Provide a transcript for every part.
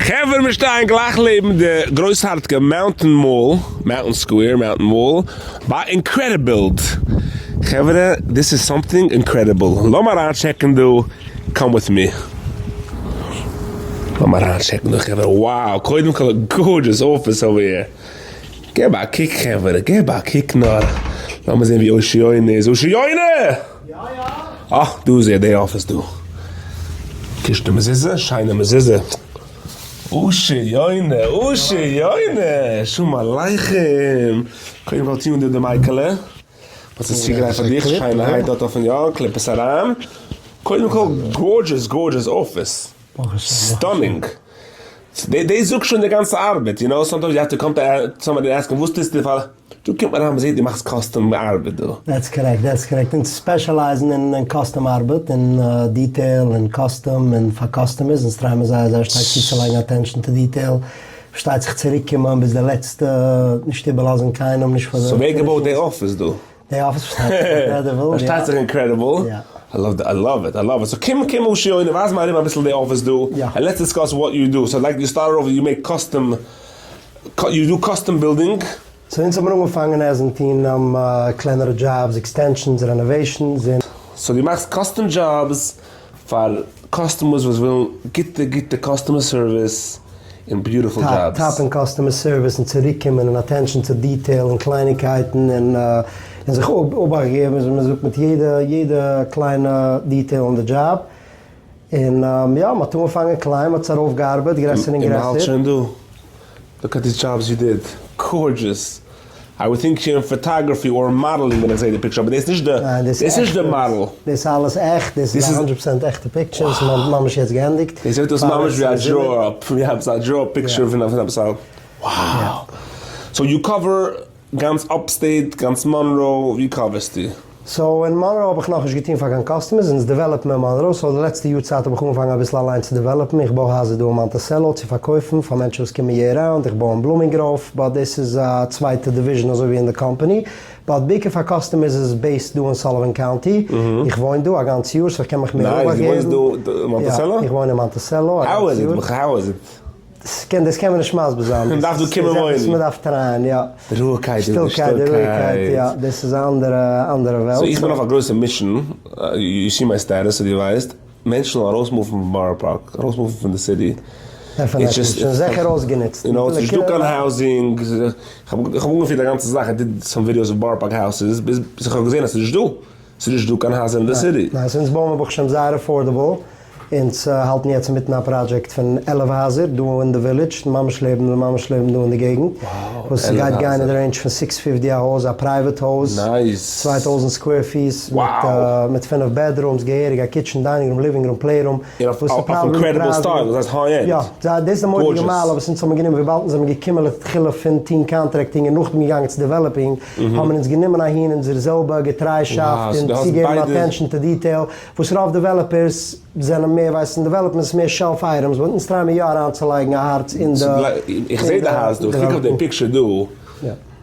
חברה מיר שטייען גלייך לעבן די גרויסארטיגע Mountain Mall, Mountain Square, Mountain Mall, ביי Incredibilled. חברה this is something incredible. לאמיר אריינטשעקן דא, come with me. לאמיר אריינטשעקן דא חברה, wow, קודם כל א gorgeous office over here. געב א קוק חברה, געב א קוק נאר. לאמיר זען ווי אושי יונה איז. אושי יונה! יא יא! אה, דא איז ער, די אפיס דא. קישט די מזוזה, שיינע מזוזה. אושי יונה, אושי יונה! שלום עליכם! קודם כל טוהן דא די מייקעלע. וואס איז צוגעגרייט פאר דיך, שיינערהייט דארט אויפן יא, קליפ עס אריין. קודם כל, gorgeous gorgeous office. Stunning. דאס זאגט שוין די גאנצע ארבעט, you know, sometimes you have to come to somebody and ask וואס טוסטו פאר, דא קומט מען אריין מ'זעט דו מאכסט custom ארבעט דא. That's correct, that's correct, אונז specialize ן אין custom ארבעט, אין detail און custom און פאר customers, אונז try מיר זייער זייער שטארק צוצולייגן attention to detail, פארשטייט זיך צוריק קומען ביז די לעצטע, נישט איבערלאזן קיינעם, נישט פאר די. So ווער געבויט די אפיס דא? די אפיס פארשטייט זיך incredible, יא. פארשטייט זיך incredible, I love I love it, I love it, so קום קום אושי יונה ווייז מיר ארום אביסל די אפיס דא, and let's discuss what you do, so like you started off you make custom, you do custom building. So אונז האבן אנגעפאנגען עזן טון קלענערע jobs, extensions, renovations, און. So דו מאכסט custom jobs פאר customers וואס ווילן גוטע גוטע customer service און beautiful jobs. Top אין customer service און צוריקקומען און attention to detail און קלייניקייטן און און זיך אבאכט געבן ווי מען זאגט מיט יעדע יעדע קליינע detail אין די דזשאב. און יא מען האט אנגעפאנגען קליין מען האט עס ארויפגעארבעט גרעסער און און מען האלט גרעסער. שוין דא. Look at these jobs you did. Gorgeous. I would think you're in photography or modeling ווען איך זעה די picture אבער דאס איז נישט די ניין דאס איז נישט די מאדעל. דאס איז אלעס עכט, דאס איז hundred percent עכטע pictures, מ'האט ממש יעצט געענדיגט. דאס זעט אויס ממש ווי א draw up, ווי עפעס א draw picture פון עפעס א wow. So you cover גאנץ upstate, גאנץ מאנרא, ווי cover סטו? So אין מאנרא האב איך נאכנישט געטון פאר קיין customers, אונז develop מיר מאנרא, so די לעצטע יאר צייט האב איך אנגעפאנגען אביסל אליין צו develop ן, איך בוי הייזער דא אין מאנטיסעלא צו פארקויפן פאר מענטשן וואס קומען year round, איך בוי אין בלומינגראוו, but דאס איז א צווייטע division אזוי ווי אין די קאמפאני, but בעיקר פאר customers איז עס based דא אין סאליווען קאונטי, איך וואוין דא א גאנץ יאר so איך קען מיך מער Nice, דו וואוינסט אבאכט דא אין מאנטיסעלא? יא, איך וואוין אין מאנטיסעלא א גאנץ יאר. How is it? דאס קען דאס קען מען נישט מסביר זיין. מען דארף דא קומען וואוינען. דאס איז עפעס מען דארף try ען, יא. די רואיגקייט דא, די שטילקייט, די רואיגקייט, יא. דאס איז א אנדערע אנדערע וועלט. So איך בין אויף א גרויסע mission, you see my status so דו ווייסט, מענטשן זאלן ארויסמופן פון בארא פארק, ארויסמופן פון די city. Definitely, שוין זיכער אויסגענוצט. You know, ס'נישט דא קיין housing, איך האב אנגעפירט א גאנצע זאך, I did some videos אויף בארא פארק houses, ביז איך האב געזען אז ס'נישט דא. ס'איז נישט דא קיין הייזער אין די city. ניין, אונז בויען מיר ברוך השם זייער affordable, אונז האלטן יעצט אינמיטן א פראדזשעקט פון 11 הייזער דא אין די ווילידזש, ממש לעבן ממש לעבן דא אין די געגנט, וואס גייט גיין אין די range פון six fifty א הויז, א private הויז, 2000 square feet, מיט פינף bedrooms, געהעריג א kitchen, dining room, living room, play room, און אויף incredible style, דאס הייסט high end. יא, דאס איז די מורא'דיגע מעלה וואס אונז האבן גענומען וויבאלד אונז זעמיר געקומען לכתחילה פון טוהן contracting און נאכדעם געגאנגען צו developing, האבן אונז גענומען אהין אונזער זעלבע געטריישאפט און צוגעבן attention to detail, וואס רוב developers זענען מער ווייסן development איז מער shelf items, but אונז try ען מיר יא אריינצולייגן א הארץ אין די. איך זעה די הייז דא, איך קוק אויף די picture דא,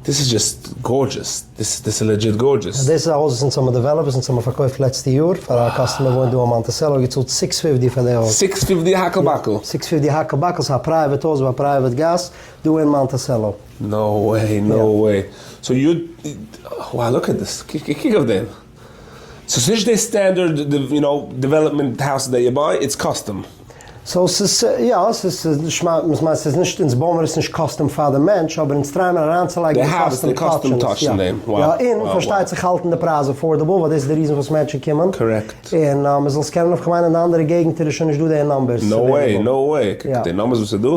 דאס איז just gorgeous, דאס איז legit gorgeous. דאס איז א הויז וואס אונז האבן developed, וואס אונז האבן פארקויפט לעצטע יאר פאר א customer וואוינט דא אין מאנטיסעלא, געצאלט six fifty פאר די הויז. Six fifty האקל באקל? Six fifty האקל באקל, ס'איז א private הויז ביי א private גאס דא אין מאנטיסעלא. No way, no way. So you, wow look at this, קוק אויף דעם. So ס'נישט די standard you know development houses that you buy, it's custom. So ס'איז יא, ס'איז נישט מיין ס'איז נישט אונז בויען מיר עס נישט custom פאר די מענטש, אבער אונז try ען מיר אריינצולייגן די custom touch אין דעם. יא, און פארשטייט זיך האלטן די פרייז affordable, ווייל דאס איז די reason פארוואס מענטשן קומען. Correct. און מ'זאל עס קענען אויף כ'מיין אין די אנדערע געגנטער איז שוין נישט דא די numbers. No way, no way. קוק די numbers וואס איז דא.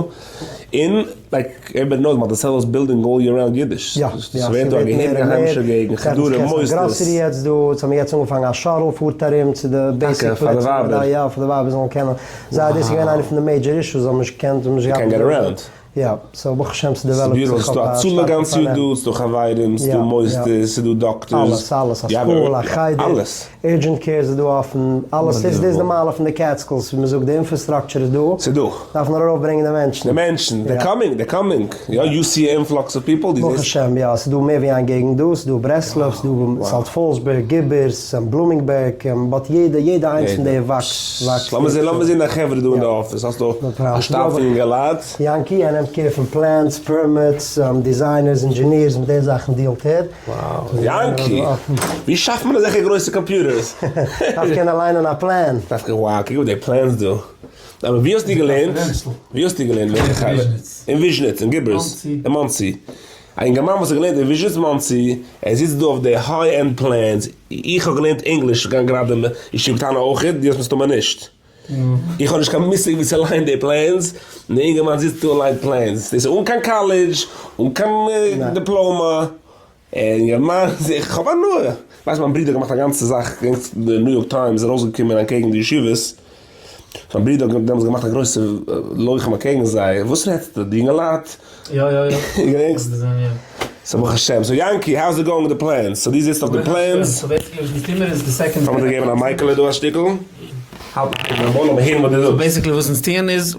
און like everybody knows מאנטיסעלא'ס building all year round אידיש. יא, יא, ס'ווערט דא א געהעריגע היימישע געגנט, חדרים, מוסדות. גראסערי יעצט דא, אונז האבן יעצט אנגעפאנגען א shuttle פארט ארום צו די basic פלעצער, פאר די ווייבער. יא, פאר די ווייבער זאלן קענען, זיי דאס איז געווען איינע פון די major issues, זיי האבן נישט געקענט, זיי האבן נישט געהאט. קען get around. יא, so ברוך השם ס'איז ס' develop ט beautiful, זיך ס'איז דא אויף א הצלה שטארקע גאנץ יאר פארנעם. דא, ס'איז דא חברים, ס'איז יא, דא יא. מוסדות, ס'איז דא דאקטארס, אלעס, אלעס, א יא, school, א חדר, אלעס. urgent care איז דא אפן, אלעס, דאס איז די מעלה פון די Catskills, ווי מ'זאגט, די infrastructure איז דא, ס'איז דא. דארף נאר ארויפברענגען די מענטשן. די מענטשן, they're coming, they're coming, יא, you see influx of people, ברוך השם, יא, ס'איז דא מער ווי איין געגנט דא, ס'איז דא ברסלב, ס'איז דא South Fallsburg, גיבערס, בלומינגבערג, but יעדע, יעדע איינס פון די וואקסט, וואקסט. לאמיר זען, לאמיר זען דיין חברה דא אין די אפיס, האסט דא א שטאב פון יונגעלייט? יענקי, ער נעמט care פון plans, permits, designers, engineers, מיט די זאכן deal ט ער. Wow, יענקי! ווי שאפט מען אזעלכע גרויסע computers? דארף קענען ליינען א plan. דארף קענען, wow, קוק אויף די plans דא. אבער ווי האסטו געלערנט? ווי האסטו געלערנט? וועלכע חדר? אין וויזשניץ, אין גיבערס, אין מאנסי. א אינגערמאן וואס האט געלערנט אין וויזשניץ מאנסי, ער זיצט דא אויף די high end plans, איך האב געלערנט ענגליש, גראדע אין ישיבה קטנה אויכעט, דו האסט מסתמא נישט. איך האב נישט קיין מושג ווי צו ליינען די plans, און דער אינגערמאן זיצט דא און ליינט plans, דאס איז אן קיין קאלעדזש, אן קיין דיפלאמא, אינגערמאן, איך האב הנאה, ווייסט מיין ברודער האט געמאכט א גאנצע זאך, געדענקסט די ניו יארק טיימס איז ארויסגעקומען אנטקעגן די ישיבות, מיין ברודער האט דעמאלטס געמאכט א גרויסע לוחם אקעגן זיי, וואס רעדסטו, די אינגעלייט, יא יא יא. געדענקסט? so ברוך השם, so יענקי, how's it going מיט די plans? so דו זיצט אויף די plans? so basically וואס אונז טוהן מיר איז די second. לאמיר דיר געבן א מייקעלע דא א שטיקל. האלט די מויל לאמיר הערן וואס דו זאגסט. basically וואס אונז טוען איז,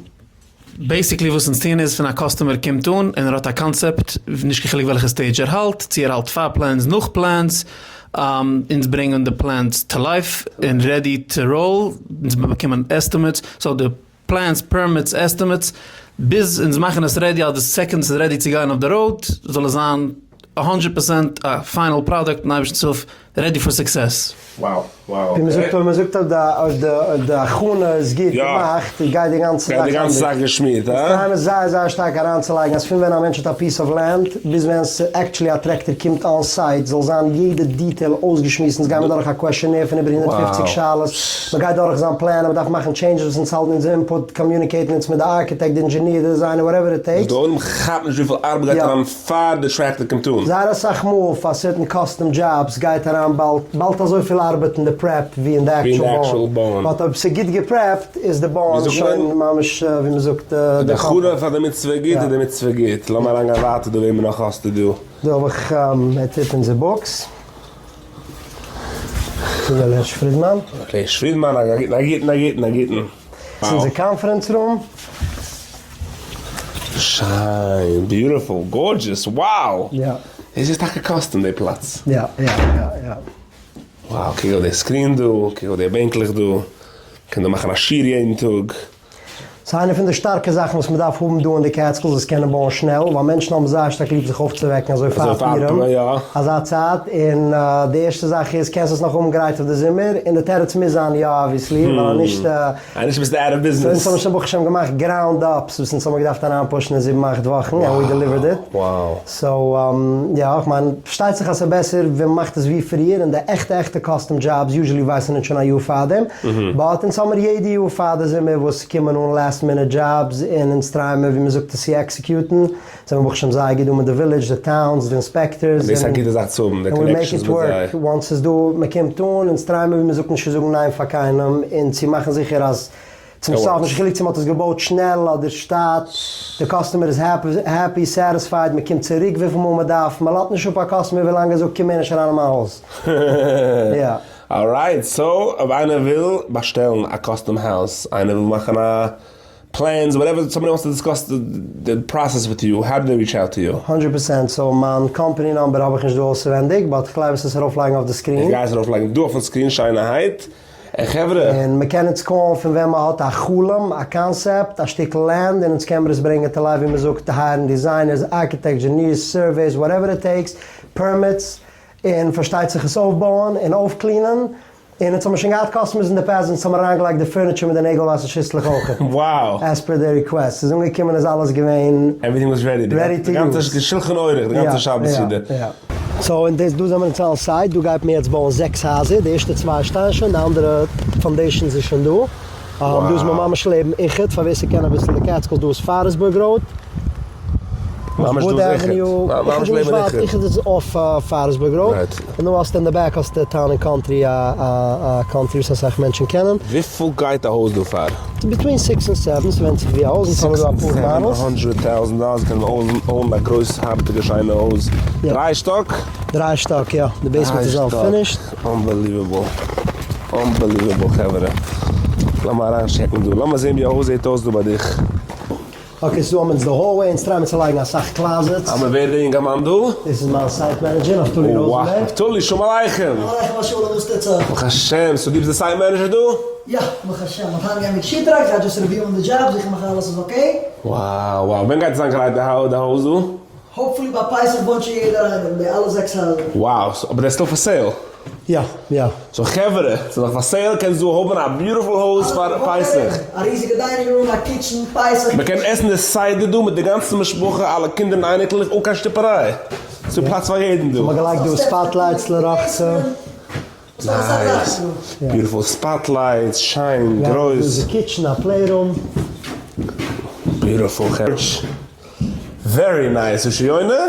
basically וואס אונז טוען איז פון א customer קומט אן און ער האט א קאנצעפט, נישט קיין חילוק וועלכע stage ער האלט, צו ער האלט פאר plans נאך plans, אונז ברענגען די plans to life און ready to roll, אונז באקומען estimates, so די plans, permits, estimates, ביז אונז מאכן עס ready אז די second ס'איז ready צו גיין אויף די road, זאל עס זיין א הונדרעט פראצענט א final product און אייבערשטנ'ס הילף ready for success. Wow wow ווי מ'זאגט אויב מ'זאגט אויב די אויב די אויב די הכנה איז גוט געמאכט גייט די גאנצע זאך גייט די גאנצע זאך געשמירט הא? אונז try ען מיר זייער זייער שטארק אריינצולייגן אז פון ווען א מענטש האט א piece of land ביז ווען ס' actually א tractor קומט on site זאל זיין יעדע detail אויסגעשמועסט אונז גיימיר דורך א questionnaire פון איבער 150 שאלות מ'גייט דורך זיין plan און מ'דארף מאכן changes וואס אונז האלטן אונז input communicate ן אונז מיט די architect די engineer די designer whatever it takes. די עולם כאפט נישט וויפיל ארבעט גייט אריין פאר די tractor קומט אן. זייער אסאך מאל פאר certain custom jobs גייט אריין באלד באלד אזויפיל ארבעט אין די prep ווי אין די actual בויען, but אויב ס'איז גוט גע prep ט איז די בויען שוין ממש ווי מ'זאגט די הכנה פאר די מצוה גוט איז די מצוה גוט, לאמיר אריינגיין ווייטער דא וועמען נאך האסטו דא? דא האב איך ער טוט אונזער books. דא איז הערש פרידמאן. הערש פרידמאן א גוטן א גוטן א גוטן א גוטן. ס'איז אונזער conference room. שיין, beautiful, gorgeous, wow! יא. דאס איז טאקע custom די פלאץ. יא יא יא יא. Wow, קוק אויף די screen דא, קוק אויף די בענקלעך דא, מ'קען דא מאכן א שיעור יעדן טאג. ס'איז איינע פון די שטארקע זאכן וואס מ'דארף האבן דא אין די Catskills איז קענען בויען שנעל, ווייל מענטשן האבן זייער שטארק ליב זיך אויפצווועקן אזוי פאר פורים, אזא צייט, און די ערשטע זאך איז קענסט עס נאך האבן גרייט אויף די זומער, און די תירוץ מוז זיין יא obviously, ווייל אז נישט. אז נישט ביסטו out of business. אונז האבן שוין ברוך השם געמאכט ground ups וואס אונז האבן געדארפט אריינ push ן אין זיבן אכט וואכן, and we delivered it. So יא, איך מיין, פארשטייט זיך אז ס'איז בעסער ווען מ'מאכט עס ווי פריער, און די עכטע עכטע custom jobs usually ווייסן אונז שוין א יאר פארדעם, but אונז האמיר יעדע יאר פאר די זומער וואס קומען אן last minute jobs און אונז try ען מיר ווי מ'זאגט עס צו execute ן, זעמיר ברוך השם זייער גוט דא מיט די ווילעדזש, די towns, די inspectors, דאס איז א גוטע זאך צו האבן, די און we make connections it מיט זיי. work, once ס'איז דא, מ'קומט אן, אונז try ען מיר ווי מ'זאגט נישט צו זאגן ניין פאר קיינעם, און צו מאכן זיכער אז צום סוף, נישט חילוק צו מ'האט עס געבויט שנעל אדער שטאט, די customer איז happy, satisfied, מ'קומט צוריק וויפיל מאל מ'דארף, מ'לאזט נישט אפ א customer ווילאנג ער זאגט קום מער נישט אריין אין מיין הויז. יא. Alright, so אויב איינער וויל באשטעלן א custom house, איינער וויל מאכן א plans, whatever, somebody wants to discuss the process with you, how do they reach out to you? הונדרעט פראצענט, so מיין company number האב איך נישט דא אויסווענדיג, but כ'גלייב עס איז ארויפלייגן אויף די screen. איך גיי עס ארויפלייגן דא אויפן screen שיינערהייט. און חברה. און מען קען אונז call ן פון ווען מען האט א חלום, א קאנסעפט, א שטיקל land, און אונז קען מיר עס ברענגען to life ווי מען זאגט, hire ן designers, architects, engineers, surveys, whatever it takes, permits, און פארשטייט זיך עס אויפבויען און אויפ clean ען, און אונז האבן שוין געהאט customers אין די past אונז האבן אריינגעלייגט די furniture מיט די נעגל וואסער שיסלעך אויך. Wow! As per די request. ס'איז אנגעקומען איז אלעס געווען Everything was ready. Ready די to גאנצע use. שלחן עורך, די גאנצע שבת סעודה. יא יא. So און דאס דא זעמיר אונז on site, דא גייט מען יעצט בויען זעקס הייזער, די ערשטע צוויי שטייען שוין, די אנדערע foundations איז שוין דא. דא איז מען ממש לעבן איחוד, פאר ווער ס'קען אביסל די Catskills, דא איז Forestburg Road. ממש וואוד דא זיכער. Avenue, איך ממש איז נישט לעבן ווייט, איחוד. איחוד איז אויף פארעסבורג Road, און דא האסטו אין די back האסטו Town and Country, א א country וואס אסאך מענטשן קענען. וויפיל גייט א הויז דא פאר? Between six און seven, ס'ווענדט זיך ווי א הויז, אונז האבן דא אפאר models. 700,000 דאלער קען מען own א גרויסהארטיגע שיינע הויז. דריי שטאק? דריי שטאק יא, די basement איז all finished. Unbelievable. Unbelievable חברה. לאמיר אריינטשעקן דא. לאמיר זען ווי א הויז זעט אויס דא ביי דיך. Okay, ס'דא האבן אונז די hallway, אונז טרייען מיר צו לייגן אסאך closets. האמיר ווער די אינגערמאן דא? דאס איז מיין site manager נפתלי ראזענבערג. נפתלי, שלום עליכם! עליכם השלום, וואס טוט זיך? ברוך השם, so דו ביסט די site manager דא? יא, ברוך השם, מ'האט היינט געענדיגט sheetrock, זיי just reviewing די דזשאב, זיכער מאכן אלעס איז okay. Wow wow, ווען גייט עס זיין גרייט די הויז דא? Hopefully ביי פסח וואונטש איך יעדער איינעם די אלע זעקס הייזער. Wow, אבער דער still for sale? יא, יא. So חברה, ס'איז נאך for sale, קענסט דא האבן א beautiful הויז פאר פסח. א ריזיגע dining room, א kitchen, פסח. מען קען עסן די סדר דא מיט די גאנצע משפחה, אלע קינדער און אייניקלעך, אן קיין שטופעריי. ס'איז פלאץ פאר יעדן דא. מ'האט געלייגט דא spotlights לרחצה. Nice. Beautiful spotlights, שיין, גרויס. דא איז די kitchen, א playroom. Beautiful very nice, ר' יונה,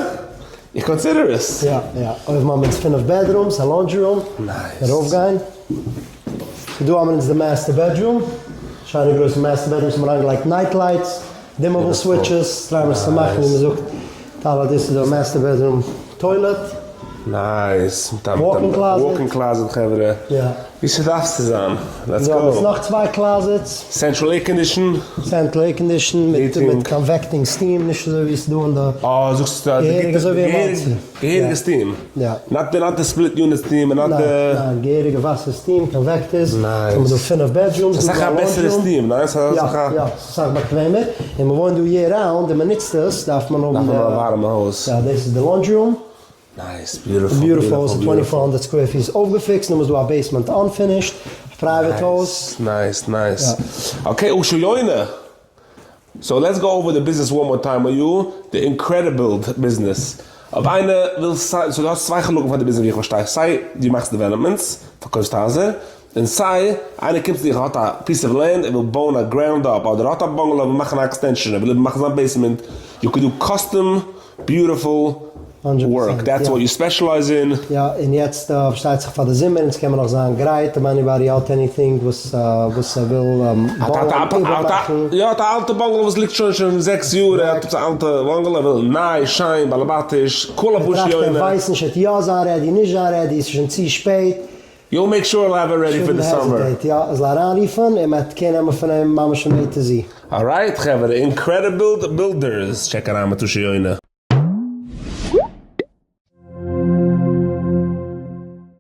איך consider עס. יא יא, אויבן האבן אונז פינף bedrooms, א laundry room, ארויפגיין, ס'דא האבן אונז די master bedroom, שיינע גרויסע master bedroom, ס'האבן אריינגעלייגט night lights, dimmable switches, טרייען עס צו מאכן ווי מ'זאגט, טאלער דאס איז די master bedroom toilet. Nice, מיט א walk-in closet חברה, ווי ס'דארף צו זיין, let's go. נאך צוויי closets. Central air condition. Central air condition מיט convecting steam, נישט אזוי ווי ס'איז דא אין די. אה, זאגסט די געהעריגע steam. יא. Not די split unit steam און not די. ניין, געהעריגע וואסער steam, convectors. Nice. ס'האבן דא פינף bedrooms. ס'איז אסאך א בעסערע steam, ניין? יא, יא, ס'איז אסאך באקוועמער. און מ'וואוינט דא year round און מ'נוצט עס, דארף מען האבן. דארף מען האבן א ווארעמע הויז. יא, דאס איז די laundry room. Nice, beautiful, beautiful, ס'איז twenty four hundred square feet אויפגעפיקסט, נאכדעם איז דא א basement unfinished, א private הויז. Nice, nice. Okay, אשר יונה. So let's go over די ביזנעס one more time, אר יו די Incredibuild ביזנעס. אויב איינער וויל סיי, so דו האסט צוויי חלקים פאר די ביזנעס ווי איך פארשטיי, סיי דו מאכסט developments, פארקויפסט הייזער, און סיי איינער קומט צו דיך ער האט א piece of land ער וויל בויען א ground up, אדער ער האט א bungalow ער וויל מאכן א extension, ער וויל איבערמאכן זיין basement, you can do custom beautiful work, that's what you specialize in. יא, און יעצט פארשטייט זיך פאר די זומער, אונז קען מען נאך זיין גרייט אויב anybody האט anything וואס וואס ער וויל בויען, איבערמאכן. יא, האט א אלטע bungalow וואס ליגט שוין שוין זעקס יאר, ער האט עפעס א אלטע bungalow, ער וויל ניי, שיין, באלעבאטיש, call up אשר יונה. ער ווייסט נישט, ער וועט יא זיין ready, נישט זיין ready, ס'איז שוין צו שפעט. You'll make sure he'll have it ready for the summer. יא, ער זאל אריינרופן און מען וועט care נעמען פון אים ממש פון A to Z. Alright חברה, Incredibuild Builders, check אריין מיט אשר יונה.